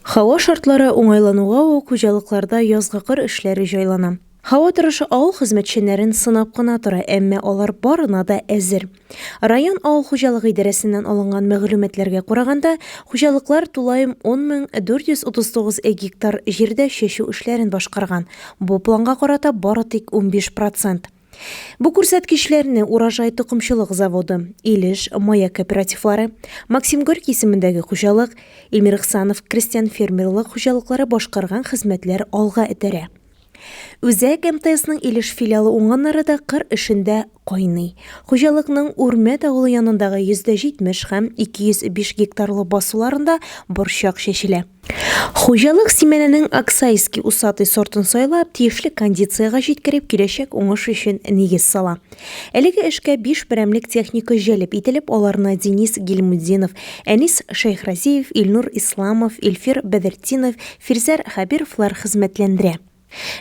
Һава шартлары уңайлануга ук хуҗалыкларда язгы кыр эшләре җайлана. Һава торышы авыл хезмәтчәннәрен сынап кына тора, әмма алар барына да әзер. Район авыл хуҗалыгы идарәсеннән алынган мәгълүматларга караганда, хуҗалыклар тулаем 10 439 гектар җирдә чәчү эшләрен башкарган. Бу планга карата бары тик 15 процент. Бу күрсәткечләрне Урожай токымчылык заводы, Илеш, Маяк кооперативлары, Максим Горький исемендәге хуҗалык, Илмир Ихсанов крестьян-фермерлык хуҗалыклары башкарган хезмәтләр алга этәрә. Үзәк МТСның Илеш филиалы уңганнары да кыр эшендә кайный. Хуҗалыкның Үрмәт авылы янындагы 70 һәм 205 гектарлы басуларында борчак чәчелә. Хуҗалык симәнәнең Аксайский усатый сортын сайлап, тиешле кондициягә җиткереп, киләчәк уңыш өчен нигез сала. Әлеге эшкә биш берәмлек техника җәлеп ителеп, аларны Денис Гильмутдинов, Әнис Шәйхразиев, Илнур Исламов, Илфир Бәдертдинов, Фирзәр Хәбировлар хезмәтләндерә.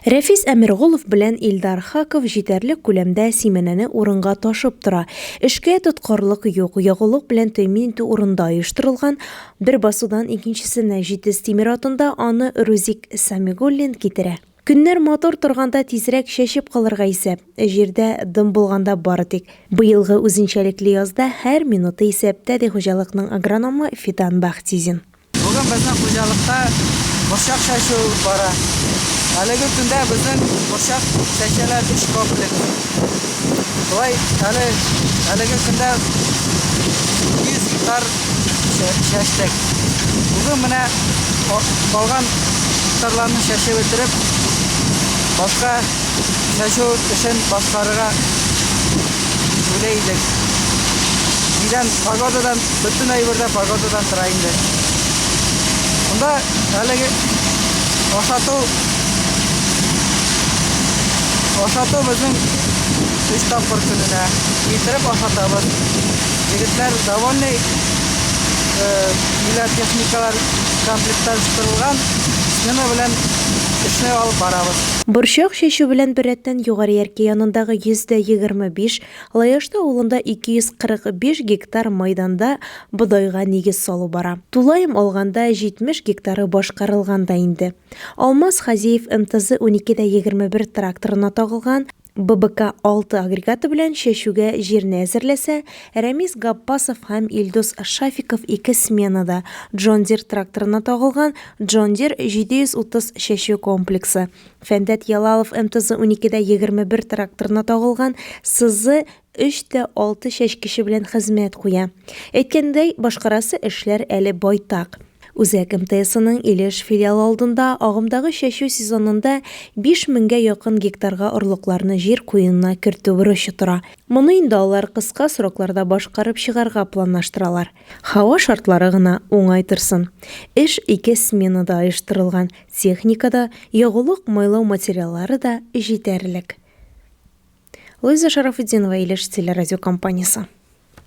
Рәфис Әмирголов белән Илдар Хаков җитәрлек күләмдә симәнәне урынга ташып тора. Эшкә тоткарлык юк, ягулык белән тәэмин итү урында оештырылган. Бер басудан икенчесенә җитез тимер атында аны Рузик Самигуллин китерә. Көннәр матур торганда тизрәк чәчеп калырга исәп. Җирдә дым булганда бары тик. Быелгы үзенчәлекле язда һәр минуты исәптә, ди хуҗалыкның агрономы Фидан Бахтизин. Бүген безнең хуҗалыкта борчак чәчү бара. Әлеге көндә безнең борчак чәчәлә өч комплекс. Шулай әле әлеге көндә 200 гектар чәчтек. Бүген менә калган гектарларны чәчеп бетереп, башка чәчү эшен башкарырга уйлый идек. Нидән, погодадан, бөтен әйбер дә погодадан тора инде. Монда әлеге ашату ашату безнең өч тапкыр көненә китереп ашатабыз. Егетләр довольный, ниләр техникалар комплектлаштырылган, смена белән эшне алып барабыз. Борчак чәчү белән беррәттән Югары Яркәй янындагы 125, Лаешта авылында 245 гектар майданда бодайга нигез салу бара. Тулаем алганда, 70 гектары башкарылган да инде. Алмаз Хазиев МТЗ 12 дә 21 тракторына тагылган ББК 6 агрегаты белән чәчүгә җирне әзерләсә, Рәмис Габбасов һәм Илдус Шафиков ике сменада Джон Дир тракторына тагылган Джон Дир 730 чәчү комплексы, Фәндәт Ялалов МТЗ 12 дә 21 тракторына тагылган СЗ 3 тә 6 чәчкече белән хезмәт куя. Әйткәндәй, башкарасы эшләр әле байтак. Үзәк МТСының Илеш филиалы алдында агымдагы чәчү сезонында 5 меңгә якын гектарга орлыкларны җир куенына кертү бурычы тора. Моны инде алар кыска срокларда башкарып чыгарга планлаштыралар. Һава шартлары гына уңай торсын. Эш ике сменада оештырылган, техника да, ягулык-майлау материаллары да җитәрлек. Луиза Шарафутдинова, Илеш телерадиокомпаниясе.